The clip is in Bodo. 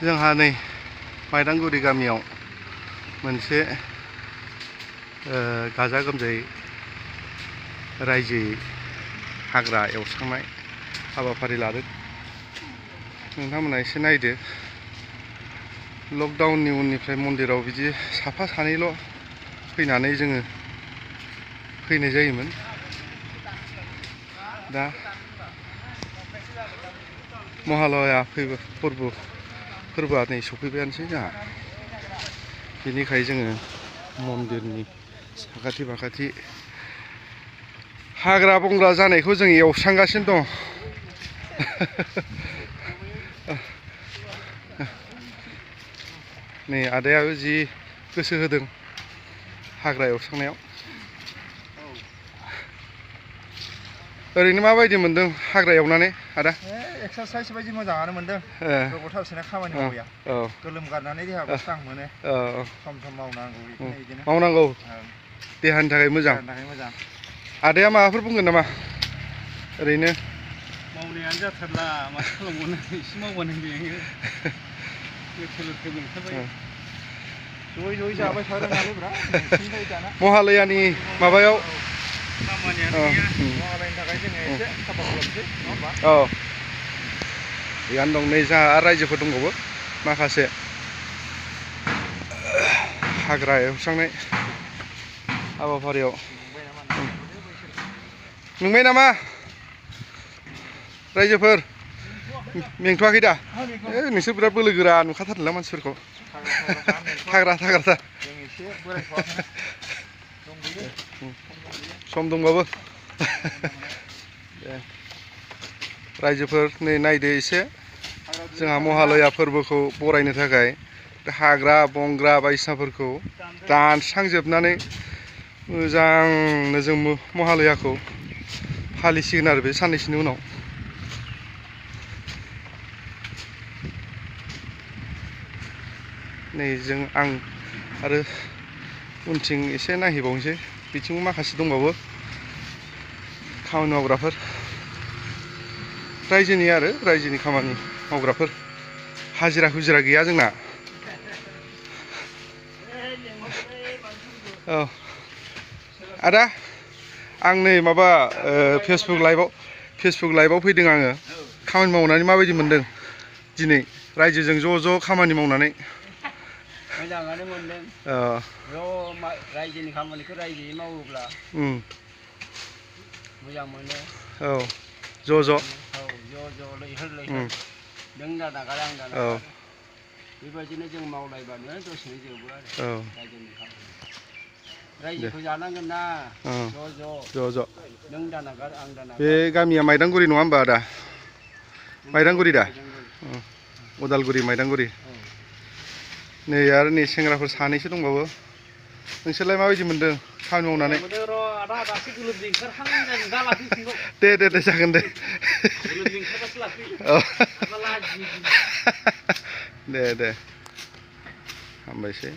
जोंहा नै माइदांगुरि गामियाव मोनसे गाजा गोमजायै रायजोयै हाग्रा एवस्रांनाय हाबाफारि लादों। नोंथांमोना एसे नायदो। लकडाउननि उननिफ्राय मन्दिराव बिदि साफा सानैल' फैनानै जोङो फैनाय जायोमोन। दा महालया फोरबोआ नै सफैबायानोसै जोंहा। बेनिखायनो जोङो मन्दिरनि साखाथि फाखाथि हाग्रा बंग्रा जानायखौ जों एवस्रांगासिनो दं। नै आदायाबो जि गोसो होदों हाग्रा एवस्रांनायाव। ओरैनो माबायदि मोनदों हाग्रा एवनानै आदा? एक्सारसाइज बायदि मोजाङानो मोनदों। गोबावथारसैना खामानि मावैया। गोलोम गारनानै देहाखौ स्रां मोनो। सम सम मावनांगौ बिदिनो। मावनांगौ। देहानि थाखाय मोजां। आदाया माबाफोर बुंगोन नामा? ओरैनो मावनायानो जाथारला माथो खालामबावनो एसे मावबानो मेङो। लोथो मोनखाबाय। जयै जाबाय थादों नालाय ब्रा। महालयानि माबायाव खामानियानो गैया। महालयानि थाखाय जोङो एसे साफा खालामसै नङा होमबा? थिगानो दं। नै जोंहा आरो रायजोफोर दंबावो माखासे हाग्रा एवस्रांनाय हाबाफारियाव। मेंबाय नामा रायजोफोर? मेंथ'आखै दा? नोंसोर बिराद बोलो गोरा नुखाथारदोंलां मानसिफोरखौ। थाग्रा सम दंबाबो। रायजोफोर नै नायदो एसे जोंहा महालया फोरबोखौ बरायनो थाखाय हाग्रा बंग्रा बायदिसिनाफोरखौ दानस्रांजोबनानै मोजांनो जों महालयाखौ फालिसिगोन आरो बे साननैसोनि उनाव। नै आं आरो उनथिं एसे नायहैबावनोसै। बिथिंबो माखासे दंबावो खामानि मावग्राफोर। रायजोनि खामानि मावग्राफोर। हाजिरा हुजिरा गैया जोंना। आदा आं नै माबा फेसबुक लाइभआव फैदों आङो। खामानि मावनानै माबायदि मोनदों दिनै रायजोजों ज' खामानि मावनानै? मोजाङानो मोनदों। रायजोनि खामानिखौ रायजोयै मावोब्ला मोजां मोनो। ज' लैहोर नों दानागार आं दानागार बेबायदिनो जों मावलायबानो दसेनो जोबो आरो रायजोनि खामानि। रायजोखौ जानांगोन ना ज'। नों दानागार आं दानागार। बे गामिया माइदांगुरि नङा होमबा आदा? माइदांगुरि दा? उदालगुरि माइदांगुरि। नै आरो नै सेंग्राफोर सानैसो दंबावो। नोंसोरलाय माबायदि मोनदों खामानि मावनानै? दे जागोन दे। दे हामबायसै।